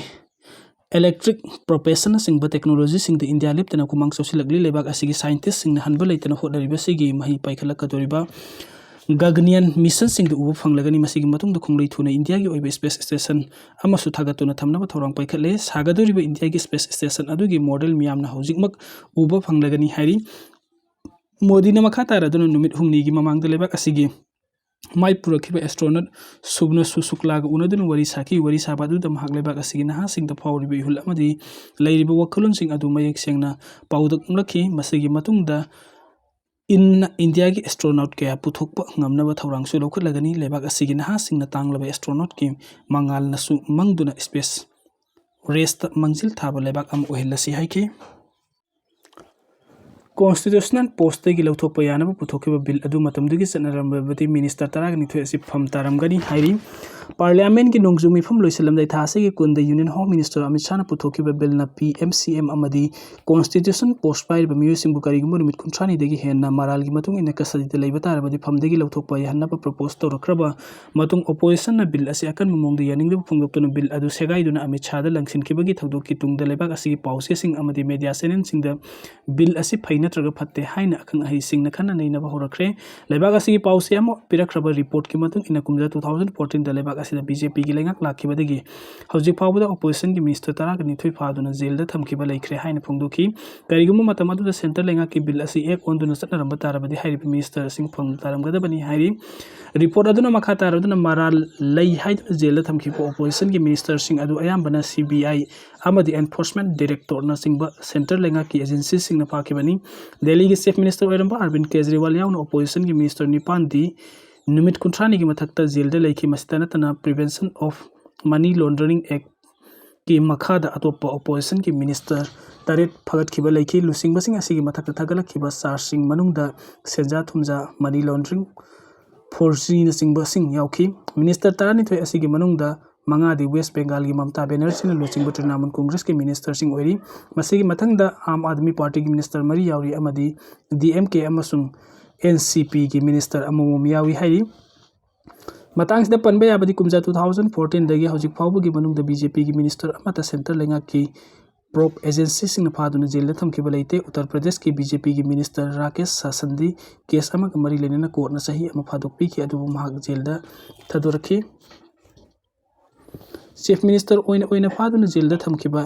ꯏꯂꯦꯛꯇ꯭ꯔꯤꯛ ꯄ꯭ꯔꯣꯄꯦꯁꯟꯅꯆꯤꯡꯕ ꯇꯦꯛꯅꯣꯂꯣꯖꯤꯁꯤꯡꯗ ꯏꯟꯗꯤꯌꯥ ꯂꯦꯞꯇꯅ ꯈꯨꯃꯥꯡ ꯆꯥꯎꯁꯤꯜꯂꯛꯂꯤ꯫ ꯂꯩꯕꯥꯛ ꯑꯁꯤꯒꯤ ꯁꯥꯏꯟꯇꯤꯁꯁꯤꯡꯅ ꯍꯟꯕ ꯂꯩꯇꯅ ꯍꯣꯠꯅꯔꯤꯕꯁꯤꯒꯤ ꯃꯍꯩ ꯄꯥꯏꯈꯠꯂꯛꯀꯗꯧꯔꯤꯕ ꯒꯒꯟꯌꯥꯟ ꯃꯤꯁꯟꯁꯤꯡꯗ ꯎꯕ ꯐꯪꯂꯒꯅꯤ꯫ ꯃꯁꯤꯒꯤ ꯃꯇꯨꯡꯗ ꯈꯣꯡꯂꯩ ꯊꯨꯅ ꯏꯟꯗꯤꯌꯥꯒꯤ ꯑꯣꯏꯕ ꯁ꯭ꯄꯦꯁ ꯁ꯭ꯇꯦꯁꯟ ꯑꯃꯁꯨ ꯊꯥꯒꯠꯇꯨꯅ ꯊꯝꯅꯕ ꯊꯧꯔꯥꯡ ꯄꯥꯏꯈꯠꯂꯦ꯫ ꯁꯥꯒꯗꯧꯔꯤꯕ ꯏꯟꯗꯤꯌꯥꯒꯤ ꯁ꯭ꯄꯦꯁ ꯁ꯭ꯇꯦꯁꯟ ꯑꯗꯨꯒꯤ ꯃꯣꯗꯦꯜ ꯃꯤꯌꯥꯝꯅ ꯍꯧꯖꯤꯛꯃꯛ ꯎꯕ ꯐꯪꯂꯒꯅꯤ ꯍꯥꯏꯔꯤ꯫ ꯃꯣꯗꯤꯅ ꯃꯈꯥ ꯇꯥꯔꯗꯨꯅ ꯅꯨꯃꯤꯠ ꯍꯨꯝꯅꯤꯒꯤ ꯃꯃꯥꯡꯗ ꯂꯩꯕꯥꯛ ꯑꯁꯤꯒꯤ ꯃꯥꯏ ꯄꯨꯔꯛꯈꯤꯕ ꯑꯦꯁꯇ꯭ꯔꯣꯅꯣꯠ ꯁꯨꯕꯅꯁꯨ ꯁꯨꯛꯂꯥꯒ ꯎꯅꯗꯨꯅ ꯋꯥꯔꯤ ꯁꯥꯈꯤ꯫ ꯋꯥꯔꯤ ꯁꯥꯕ ꯑꯗꯨꯗ ꯃꯍꯥꯛ ꯂꯩꯕꯥꯛ ꯑꯁꯤꯒꯤ ꯅꯍꯥꯁꯤꯡꯗ ꯐꯥꯎꯔꯤꯕ ꯏꯍꯨꯜ ꯑꯃꯗꯤ ꯂꯩꯔꯤꯕ ꯋꯥꯈꯜꯂꯣꯟꯁꯤꯡ ꯑꯗꯨ ꯃꯌꯦꯛ ꯁꯦꯡꯅ ꯄꯥꯎꯗꯝꯂꯛꯈꯤ꯫ ꯃꯁꯤꯒꯤ ꯃꯇꯨꯡꯗ ꯏꯟꯅ ꯏꯟꯗꯤꯌꯥꯒꯤ ꯑꯦꯁꯇ꯭ꯔꯣꯅꯣꯠ ꯀꯌꯥ ꯄꯨꯊꯣꯛꯄ ꯉꯝꯅꯕ ꯊꯧꯔꯥꯡꯁꯨ ꯂꯧꯈꯠꯂꯒꯅꯤ꯫ ꯂꯩꯕꯥꯛ ꯑꯁꯤꯒꯤ ꯅꯍꯥꯁꯤꯡꯅ ꯇꯥꯡꯂꯕ ꯑꯦꯁꯇ꯭ꯔꯣꯅꯣꯠꯀꯤ ꯃꯉꯥꯜꯅꯁꯨ ꯃꯪꯗꯨꯅ ꯁ꯭ꯄꯦꯁ ꯔꯦꯁꯇ ꯃꯥꯡꯖꯤꯜ ꯊꯥꯕ ꯂꯩꯕꯥꯛ ꯑꯃ ꯑꯣꯏꯍꯜꯂꯁꯤ ꯍꯥꯏꯈꯤ꯫ ꯀꯣꯟꯁꯇꯤꯇ꯭ꯌꯨꯁꯅꯦꯜ ꯄꯣꯁꯇꯒꯤ ꯂꯧꯊꯣꯛꯄ ꯌꯥꯅꯕ ꯄꯨꯊꯣꯛꯈꯤꯕ ꯕꯤꯜ ꯑꯗꯨ ꯃꯇꯝꯗꯨꯒꯤ ꯆꯠꯅꯔꯝꯕꯗꯤ ꯃꯤꯅꯤꯁꯇꯔ ꯇꯔꯥꯒ ꯅꯤꯊꯣꯏ ꯑꯁꯤ ꯐꯝ ꯇꯥꯔꯝꯒꯅꯤ ꯍꯥꯏꯔꯤ꯫ ꯄꯥꯔꯂꯤꯌꯥꯃꯦꯟꯒꯤ ꯅꯣꯡꯖꯨ ꯃꯤꯐꯝ ꯂꯣꯏꯁꯤꯜꯂꯝꯗꯥꯏ ꯊꯥ ꯑꯁꯤꯒꯤ ꯀꯨꯟꯗ ꯌꯨꯅꯤꯌꯟ ꯍꯣꯝ ꯃꯤꯅꯤꯁꯇꯔ ꯑꯃꯤꯠ ꯁꯥꯍꯅ ꯄꯨꯊꯣꯛꯈꯤꯕ ꯕꯤꯜꯅ ꯄꯤ ꯑꯦꯝ ꯁꯤ ꯑꯦꯝ ꯑꯃꯗꯤ ꯀꯣꯟꯁꯇꯤꯇ꯭ꯌꯨꯁꯟ ꯄꯣꯁ ꯄꯥꯏꯔꯤꯕ ꯃꯤꯑꯣꯏꯁꯤꯡꯕꯨ ꯀꯔꯤꯒꯨꯝꯕ ꯅꯨꯃꯤꯠ ꯀꯨꯟꯊ꯭ꯔꯥꯅꯤꯗꯒꯤ ꯍꯦꯟꯅ ꯃꯔꯥꯜꯒꯤ ꯃꯇꯨꯡ ꯏꯟꯅ ꯀꯁꯇꯗꯤꯗ ꯂꯩꯕ ꯇꯥꯔꯕꯗꯤ ꯐꯝꯗꯒꯤ ꯂꯧꯊꯣꯛꯄ ꯌꯥꯍꯟꯅꯕ ꯄ꯭ꯔꯣꯄꯣꯁ ꯇꯧꯔꯛꯈ꯭ꯔꯕ ꯃꯇꯨꯡ ꯑꯣꯄꯣꯖꯤꯁꯟꯅ ꯕꯤꯜ ꯑꯁꯤ ꯑꯀꯟꯕ ꯃꯑꯣꯡꯗ ꯌꯥꯅꯤꯡꯗꯕ ꯐꯣꯡꯗꯣꯛꯇꯨꯅ ꯕꯤꯜ ꯑꯗꯨ ꯁꯦꯒꯥꯏꯗꯨꯅ ꯑꯃꯤꯠ ꯁꯥꯍꯗ ꯂꯪꯁꯤꯟꯈꯤꯕꯒꯤ ꯊꯧꯗꯣꯛꯀꯤ ꯇꯨꯡꯗ ꯂꯩꯕꯥꯛ ꯑꯁꯤꯒꯤ ꯄꯥꯎꯆꯦꯁꯤꯡ ꯑꯃꯗꯤ ꯃꯦꯗꯤꯌꯥ ꯆꯦꯅꯦꯜꯁꯤꯡꯗ ꯕꯤꯜ ꯑꯁꯤ ꯐꯩ ꯅꯠꯇ꯭ꯔꯒ ꯐꯠꯇꯦ ꯍꯥꯏꯅ ꯑꯈꯪ ꯑꯍꯩꯁꯤꯡꯅ ꯈꯟꯅ ꯅꯩꯅꯕ ꯍꯧꯔꯛꯈ꯭ꯔꯦ꯫ ꯂꯩꯕꯥꯛ ꯑꯁꯤꯒꯤ ꯄꯥꯎꯆꯦ ꯑꯃ ꯄꯤꯔꯛꯈ꯭ꯔꯕ ꯔꯤꯄꯣꯔꯠꯀꯤ ꯃꯇꯨꯡ ꯏꯟꯅ ꯀꯨꯝꯖꯥ ꯇꯨ ꯊꯥꯎꯖꯟ ꯐꯣꯔꯇꯤꯟꯗ ꯂꯩꯕꯥꯛ ꯑꯁꯤꯗ ꯕꯤ ꯖꯦ ꯄꯤꯒꯤ ꯂꯩꯉꯥꯛ ꯂꯥꯛꯈꯤꯕꯗꯒꯤ ꯍꯧꯖꯤꯛ ꯐꯥꯎꯕꯗ ꯑꯣꯄꯣꯖꯤꯁꯟꯒꯤ ꯃꯤꯅꯤꯁꯇꯔ ꯇꯔꯥꯒ ꯅꯤꯊꯣꯏ ꯐꯥꯗꯨꯅ ꯖꯦꯜꯗ ꯊꯝꯈꯤꯕ ꯂꯩꯈ꯭ꯔꯦ ꯍꯥꯏꯅ ꯐꯣꯡꯗꯣꯛꯈꯤ꯫ ꯀꯔꯤꯒꯨꯝꯕ ꯃꯇꯝ ꯑꯗꯨꯗ ꯁꯦꯟꯇꯔ ꯂꯩꯉꯥꯛꯀꯤ ꯕꯤꯜ ꯑꯁꯤ ꯑꯦꯛ ꯑꯣꯟꯗꯨꯅ ꯆꯠꯅꯔꯝꯕ ꯇꯥꯔꯕꯗꯤ ꯍꯥꯏꯔꯤꯕ ꯃꯤꯅꯤꯁꯇꯔꯁꯤꯡ ꯐꯝ ꯇꯥꯔꯝꯒꯗꯕꯅꯤ ꯍꯥꯏꯔꯤ꯫ ꯔꯤꯄꯣꯔꯠ ꯑꯗꯨꯅ ꯃꯈꯥ ꯇꯥꯔꯗꯨꯅ ꯃꯔꯥꯜ ꯂꯩ ꯍꯥꯏꯗꯨꯅ ꯖꯦꯜꯗ ꯊꯝꯈꯤꯕ ꯑꯣꯄꯣꯖꯤꯁꯟꯒꯤ ꯃꯤꯅꯤꯁꯇꯔꯁꯤꯡ ꯑꯗꯨ ꯑꯌꯥꯝꯕꯅ ꯁꯤ ꯕꯤ ꯑꯥꯏ ꯑꯃꯗꯤ ꯑꯦꯟꯐꯣꯔꯁꯃꯦꯟ ꯗꯤꯔꯦꯛꯇꯣꯔꯅꯆꯤꯡꯕ ꯁꯦꯟꯇꯔ ꯂꯩꯉꯥꯛꯀꯤ ꯑꯦꯖꯦꯟꯁꯤꯁꯤꯡꯅ ꯐꯥꯈꯤꯕꯅꯤ꯫ ꯗꯦꯜꯂꯤꯒꯤ ꯆꯤꯐ ꯃꯤꯅꯤꯁꯇꯔ ꯑꯣꯏꯔꯝꯕ ꯑꯔꯕꯤꯟ ꯀꯦꯖꯔꯤꯋꯥꯜ ꯌꯥꯎꯅ ꯑꯣꯄꯣꯖꯤꯁꯟꯒꯤ ꯃꯤꯅꯤꯁꯇꯔ ꯅꯤꯄꯥꯟꯗꯤ ꯅꯨꯃꯤꯠ ꯀꯨꯟꯊ꯭ꯔꯥꯅꯤꯒꯤ ꯃꯊꯛꯇ ꯖꯦꯜꯗ ꯂꯩꯈꯤ꯫ ꯃꯁꯤꯇ ꯅꯠꯇꯅ Prevention of Money Laundering Act ꯀꯤ ꯃꯈꯥꯗ ꯑꯇꯣꯞꯄ ꯑꯣꯄꯣꯖꯤꯁꯟꯒꯤ ꯃꯤꯅꯤꯁꯇꯔ ꯇꯔꯦꯠ ꯐꯒꯠꯈꯤꯕ ꯂꯩꯈꯤ꯫ ꯂꯨꯆꯤꯡꯕꯁꯤꯡ ꯑꯁꯤꯒꯤ ꯃꯊꯛꯇ ꯊꯥꯒꯠꯂꯛꯈꯤꯕ ꯆꯥꯔꯖꯁꯤꯡ ꯃꯅꯨꯡꯗ ꯁꯦꯟꯖꯥ ꯊꯨꯝꯖꯥ, ꯃꯅꯤ ꯂꯣꯟꯗ꯭ꯔꯤꯡ, ꯐꯣꯔꯖꯔꯤꯅꯆꯤꯡꯕꯁꯤꯡ ꯌꯥꯎꯈꯤ꯫ ꯃꯤꯅꯤꯁꯇꯔ ꯇꯔꯥꯅꯤꯊꯣꯏ ꯑꯁꯤꯒꯤ ꯃꯅꯨꯡꯗ ꯃꯉꯥꯗꯤ ꯋꯦꯁ ꯕꯦꯡꯒꯥꯜꯒꯤ ꯃꯃꯇꯥ ꯕꯦꯅꯔꯖꯤꯅ ꯂꯨꯆꯤꯡꯕ ꯇ꯭ꯔꯤꯅꯥꯃꯨꯜ ꯀꯣꯡꯒ꯭ꯔꯦꯁꯀꯤ ꯃꯤꯅꯤꯁꯇꯔꯁꯤꯡ ꯑꯣꯏꯔꯤ꯫ ꯃꯁꯤꯒꯤ ꯃꯊꯪꯗ ꯑꯥꯝ ꯑꯥꯗꯃꯤ ꯄꯥꯔꯇꯤꯒꯤ ꯃꯤꯅꯤꯁꯇꯔ ꯃꯔꯤ ꯌꯥꯎꯔꯤ ꯑꯃꯗꯤ ꯗꯤ ꯑꯦꯝ ꯀꯦ ꯑꯃꯁꯨꯡ ꯑꯦꯟ ꯁꯤ ꯄꯤꯒꯤ ꯃꯤꯅꯤꯁꯇꯔ ꯑꯃꯃꯝ ꯌꯥꯎꯏ ꯍꯥꯏꯔꯤ꯫ ꯃꯇꯥꯡꯁꯤꯗ ꯄꯟꯕ ꯌꯥꯕꯗꯤ ꯀꯨꯝꯖꯥ two thousand fourteen ꯗꯒꯤ ꯍꯧꯖꯤꯛ ꯐꯥꯎꯕꯒꯤ ꯃꯅꯨꯡꯗ ꯕꯤ ꯖꯦ ꯄꯤꯒꯤ ꯃꯤꯅꯤꯁꯇꯔ ꯑꯃꯠꯇ ꯁꯦꯟꯇꯔ ꯂꯩꯉꯥꯛꯀꯤ ꯄ꯭ꯔꯣꯞ ꯑꯦꯖꯦꯟꯁꯤꯁꯤꯡꯅ ꯐꯥꯗꯨꯅ ꯖꯦꯜꯗ ꯊꯝꯈꯤꯕ ꯂꯩꯇꯦ꯫ ꯎꯠꯇꯔ ꯄ꯭ꯔꯗꯦꯁꯀꯤ ꯕꯤ ꯖꯦ ꯄꯤꯒꯤ ꯃꯤꯅꯤꯁꯇꯔ ꯔꯥꯀꯦꯁ ꯁꯥꯁꯟꯗꯤ ꯀꯦꯁ ꯑꯃꯒ ꯃꯔꯤ ꯂꯩꯅꯅ ꯀꯣꯔꯠꯅ ꯆꯍꯤ ꯑꯃ ꯐꯥꯗꯣꯛꯄꯤꯈꯤ, ꯑꯗꯨꯕꯨ ꯃꯍꯥꯛ ꯖꯦꯜꯗ ꯊꯥꯗꯣꯔꯛꯈꯤ꯫ ꯆꯤꯐ ꯃꯤꯅꯤꯁꯇꯔ ꯑꯣꯏꯅ ꯑꯣꯏꯅ ꯐꯥꯗꯨꯅ ꯖꯦꯜꯗ ꯊꯝꯈꯤꯕ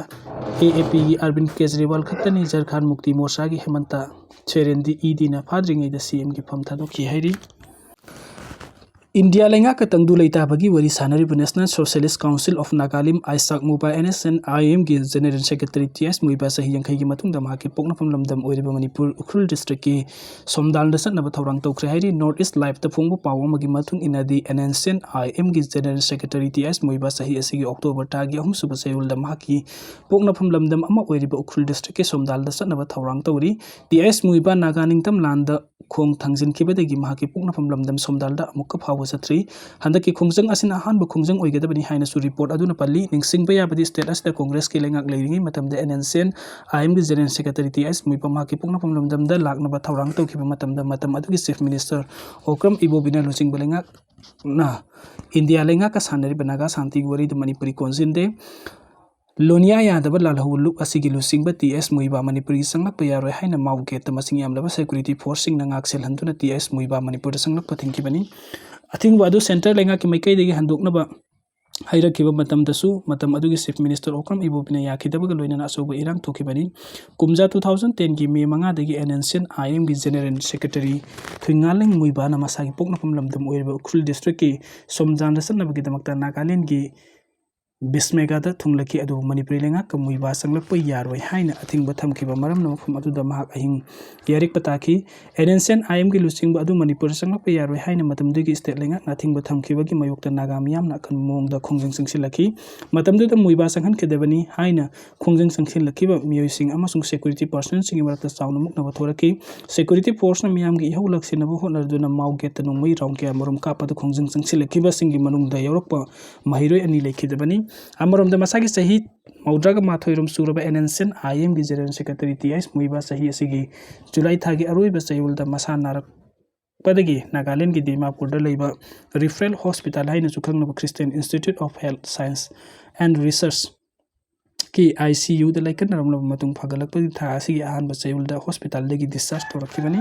ꯑꯦ ꯑꯦ ꯄꯤꯒꯤ ꯑꯔꯕꯤꯟ ꯀꯦꯖꯔꯤꯋꯥꯜ ꯈꯛꯇꯅꯤ꯫ ꯖꯔꯈꯥꯟ ꯃꯨꯛꯇꯤ ꯃꯣꯔꯆꯥꯒꯤ ꯍꯦꯃꯟꯇ ꯁꯣꯔꯦꯟꯗꯤ ꯏ ꯗꯤꯅ ꯐꯥꯗ꯭ꯔꯤꯉꯩꯗ ꯁꯤ ꯑꯦꯝꯒꯤ ꯐꯝ ꯊꯥꯗꯣꯛꯈꯤ ꯍꯥꯏꯔꯤ꯫ ꯏꯟꯗꯤꯌꯥ ꯂꯩꯉꯥꯛꯀ ꯇꯪꯗꯨ ꯂꯩꯇꯥꯕꯒꯤ ꯋꯥꯔꯤ ꯁꯥꯟꯅꯔꯤꯕ National Socialist Council of Nagalim, Isak Muivah, N S N I ꯑꯦꯝꯒꯤ general secretary T S Muivah ꯆꯍꯤ ꯌꯥꯡꯈꯩꯒꯤ ꯃꯇꯨꯡꯗ ꯃꯍꯥꯛꯀꯤ ꯄꯣꯛꯅꯐꯝ ꯂꯝꯗꯝ ꯑꯣꯏꯔꯤꯕ ꯃꯅꯤꯄꯨꯔ ꯎꯈ꯭ꯔꯨꯜ ꯗꯤꯁꯇ꯭ꯔꯤꯛꯀꯤ ꯁꯣꯝꯗꯥꯜꯗ ꯆꯠꯅꯕ ꯊꯧꯔꯥꯡ ꯇꯧꯈ꯭ꯔꯦ ꯍꯥꯏꯔꯤ꯫ North East Live ꯇ ꯐꯣꯡꯕ ꯄꯥꯎ ꯑꯃꯒꯤ ꯃꯇꯨꯡ ꯏꯟꯅꯗꯤ, and N C and I ꯑꯦꯝꯒꯤ general secretary T S Muivah ꯆꯍꯤ ꯑꯁꯤꯒꯤ ꯑꯣꯛꯇꯣꯕꯔ ꯊꯥꯒꯤ ꯑꯍꯨꯝꯁꯨꯕ ꯆꯌꯣꯜꯗ ꯃꯍꯥꯛꯀꯤ ꯄꯣꯛꯅꯐꯝ ꯂꯝꯗꯝ ꯑꯃ ꯑꯣꯏꯔꯤꯕ ꯎꯈ꯭ꯔꯨꯜ ꯗꯤꯁꯇ꯭ꯔꯤꯛꯀꯤ ꯁꯣꯝꯗꯥꯜꯗ ꯆꯠꯅꯕ ꯊꯧꯔꯥꯡ ꯇꯧꯔꯤ꯫ ꯇꯤ ꯑꯦꯁ ꯃꯨꯏꯕꯥ ꯅꯥꯒꯥ ꯅꯤꯡꯇꯝ ꯂꯥꯟꯗ ꯈꯣꯡ ꯊꯥꯡꯖꯤꯟꯈꯤꯕꯗꯒꯤ ꯃꯍꯥꯛꯀꯤ ꯄꯣꯛꯅꯐꯝ ꯂꯝꯗꯝ ꯁꯣꯝꯗꯥꯜꯗ ꯑꯃꯨꯛꯀ ꯐꯥꯎꯕ ꯆꯠꯇ꯭ꯔꯤ꯫ ꯍꯟꯗꯛꯀꯤ ꯈꯣꯡꯖꯪ ꯑꯁꯤꯅ ꯑꯍꯥꯟꯕ ꯈꯣꯡꯖꯪ ꯑꯣꯏꯒꯗꯕꯅꯤ ꯍꯥꯏꯅꯁꯨ ꯔꯤꯄꯣꯔꯠ ꯑꯗꯨꯅ ꯄꯜꯂꯤ꯫ ꯅꯤꯡꯁꯤꯡꯕ ꯌꯥꯕꯗꯤ, ꯁ꯭ꯇꯦꯠ ꯑꯁꯤꯗ ꯀꯣꯡꯒ꯭ꯔꯦꯁꯀꯤ ꯂꯩꯉꯥꯛ ꯂꯩꯔꯤꯉꯩ ꯃꯇꯝꯗ and N C and I ꯑꯦꯝꯒꯤ ꯖꯦꯅꯔꯦꯜ ꯁꯦꯀ꯭ꯔꯦꯇꯔꯤ ꯇꯤ ꯑꯦꯁ ꯃꯨꯏꯕꯥ ꯃꯍꯥꯛꯀꯤ ꯄꯣꯛꯅꯐꯝ ꯂꯝꯗꯝꯗ ꯂꯥꯛꯅꯕ ꯊꯧꯔꯥꯡ ꯇꯧꯈꯤꯕ ꯃꯇꯝꯗ, ꯃꯇꯝ ꯑꯗꯨꯒꯤ ꯆꯤꯐ ꯃꯤꯅꯤꯁꯇꯔ ꯑꯣꯀ꯭ꯔꯝ ꯏꯕꯣꯕꯤꯅ ꯂꯨꯆꯤꯡꯕ ꯂꯩꯉꯥꯛꯅ ꯏꯟꯗꯤꯌꯥ ꯂꯩꯉꯥꯛꯀ ꯁꯥꯟꯅꯔꯤꯕ ꯅꯥꯒꯥ ꯁꯥꯟꯇꯤꯒꯤ ꯋꯥꯔꯤꯗ ꯃꯅꯤꯄꯨꯔꯤ ꯀꯣꯟꯁꯤꯟꯗꯦ꯫ ꯂꯣꯅꯤꯌꯥ ꯌꯥꯗꯕ ꯂꯥꯜꯍꯧꯕ ꯂꯨꯞ ꯑꯁꯤꯒꯤ ꯂꯨꯆꯤꯡꯕ ꯇꯤ ꯑꯦꯁ ꯃꯨꯏꯕꯥ ꯃꯅꯤꯄꯨꯔꯒꯤ ꯆꯪꯂꯛꯄ ꯌꯥꯔꯣꯏ ꯍꯥꯏꯅ ꯃꯥꯎ ꯒꯦꯠꯇ ꯃꯁꯤꯡ ꯌꯥꯝꯂꯕ ꯁꯦꯀ꯭ꯌꯨꯔꯤꯇꯤ ꯐꯣꯔꯁꯁꯤꯡꯅ ꯉꯥꯛ ꯁꯦꯜꯍꯟꯗꯨꯅ ꯇꯤ ꯑꯦꯁ ꯃꯨꯏꯕꯥ ꯃꯅꯤꯄꯨꯔꯗ ꯆꯪꯂꯛꯄ ꯊꯤꯡꯈꯤꯕꯅꯤ꯫ ꯑꯊꯤꯡꯕ ꯑꯗꯨ centre ꯂꯩꯉꯥꯛꯀꯤ ꯃꯥꯏꯀꯩꯗꯒꯤ ꯍꯟꯗꯣꯛꯅꯕ ꯍꯥꯏꯔꯛꯈꯤꯕ ꯃꯇꯝꯗꯁꯨ, ꯃꯇꯝ ꯑꯗꯨꯒꯤ Chief Minister ꯑꯣꯀ꯭ꯔꯝ ꯏꯕꯣꯕꯤꯅ ꯌꯥꯈꯤꯗꯕꯒ ꯂꯣꯏꯅꯅ ꯑꯆꯧꯕ ꯏꯔꯥꯡ ꯊꯣꯛꯈꯤꯕꯅꯤ꯫ ꯀꯨꯝꯖꯥ two thousand ten ꯒꯤ May ꯃꯉꯥꯗꯒꯤ N N C N I M ꯒꯤ General Secretary ꯊꯨꯏꯉꯥꯂꯦꯡ ꯃꯨꯏꯕꯥꯅ ꯃꯁꯥꯒꯤ ꯄꯣꯛꯅꯐꯝ ꯂꯝꯗꯝ ꯑꯣꯏꯔꯤꯕ ꯎꯈ꯭ꯔꯨꯜ district ꯀꯤ ꯁꯣꯝꯖꯥꯟꯗ ꯆꯠꯅꯕꯒꯤꯗꯃꯛꯇ ꯅꯥꯒꯥꯂꯦꯟꯒꯤ ꯕꯤꯁꯃꯦꯒꯥꯗ ꯊꯨꯡꯂꯛꯈꯤ꯫ ꯑꯗꯨꯕꯨ ꯃꯅꯤꯄꯨꯔꯤ ꯂꯩꯉꯥꯛꯀ ꯃꯨꯏꯕꯥ ꯆꯪꯂꯛꯄ ꯌꯥꯔꯣꯏ ꯍꯥꯏꯅ ꯑꯊꯤꯡꯕ ꯊꯝꯈꯤꯕ ꯃꯔꯝꯅ ꯃꯐꯝ ꯑꯗꯨꯗ ꯃꯍꯥꯛ ꯑꯍꯤꯡ ꯌꯥꯔꯦꯛꯄ ꯇꯥꯈꯤ꯫ N N C N I M ꯒꯤ ꯂꯨꯆꯤꯡꯕ ꯑꯗꯨ ꯃꯅꯤꯄꯨꯔꯗ ꯆꯪꯂꯛꯄ ꯌꯥꯔꯣꯏ ꯍꯥꯏꯅ ꯃꯇꯝꯗꯨꯒꯤ state ꯂꯩꯉꯥꯛꯅ ꯑꯊꯤꯡꯕ ꯊꯝꯈꯤꯕꯒꯤ ꯃꯥꯌꯣꯛꯇ ꯅꯥꯒꯥ ꯃꯤꯌꯥꯝꯅ ꯑꯀꯟꯕ ꯃꯑꯣꯡꯗ ꯈꯣꯡꯖꯪ ꯆꯪꯁꯤꯜꯂꯛꯈꯤ꯫ ꯃꯇꯝꯗꯨꯗ ꯃꯨꯏꯕꯥ ꯆꯪꯍꯟꯈꯤꯗꯕꯅꯤ ꯍꯥꯏꯅ ꯈꯣꯡꯖꯪ ꯆꯪꯁꯤꯜꯂꯛꯈꯤꯕ ꯃꯤꯑꯣꯏꯁꯤꯡ ꯑꯃꯁꯨꯡ security personnelꯁꯤꯡꯒꯤ ꯃꯔꯛꯇ ꯆꯥꯎꯅ ꯃꯨꯛꯅꯕ ꯊꯣꯔꯛꯈꯤ꯫ Security forceꯅ ꯃꯤꯌꯥꯝꯒꯤ ꯏꯍꯧ ꯂꯥꯛꯁꯤꯟꯅꯕ ꯍꯣꯠꯅꯗꯨꯅ ꯃꯥꯎ gateꯇ ꯅꯣꯡꯃꯩ round ꯀꯌꯥ ꯃꯔꯨꯝ ꯀꯥꯞꯄꯗ ꯈꯣꯡꯖꯪ ꯆꯪꯁꯤꯜꯂꯛꯈꯤꯕꯁꯤꯡꯒꯤ ꯃꯅꯨꯡꯗ ꯌꯥꯎꯔꯛꯄ ꯃꯍꯩꯔꯣꯏ ꯑꯅꯤ ꯂꯩꯈꯤꯗꯕꯅꯤ꯫ ꯑꯃꯔꯣꯝꯗ ꯃꯁꯥꯒꯤ ꯆꯍꯤ ꯃꯧꯗ꯭ꯔꯥꯒ ꯃꯥꯊꯣꯏ ꯔꯣꯝ ꯁꯨꯔꯕ N N C N I M ꯒꯤ General Secretary T H ꯃꯨꯏꯕꯥ ꯆꯍꯤ ꯑꯁꯤꯒꯤ July ꯊꯥꯒꯤ ꯑꯔꯣꯏꯕ ꯆꯌꯣꯜꯗ ꯃꯁꯥ ꯅꯥꯔꯛꯄꯗꯒꯤ ꯅꯥꯒꯥꯂꯦꯟꯒꯤ ꯗꯤꯃꯥꯄꯨꯔꯗ ꯂꯩꯕ Referral Hospital ꯍꯥꯏꯅꯁꯨ ꯈꯪꯅꯕ Christian Institute of Health Science and Research ꯀꯤ I C Uꯗ ꯂꯥꯏꯀꯠꯅꯔꯝꯂꯕ ꯃꯇꯨꯡ ꯐꯒꯠꯂꯛꯄꯒꯤ ꯊꯥ ꯑꯁꯤꯒꯤ ꯑꯍꯥꯟꯕ ꯆꯌꯣꯜꯗ hospitalꯗꯒꯤ discharge ꯇꯧꯔꯛꯈꯤꯕꯅꯤ꯫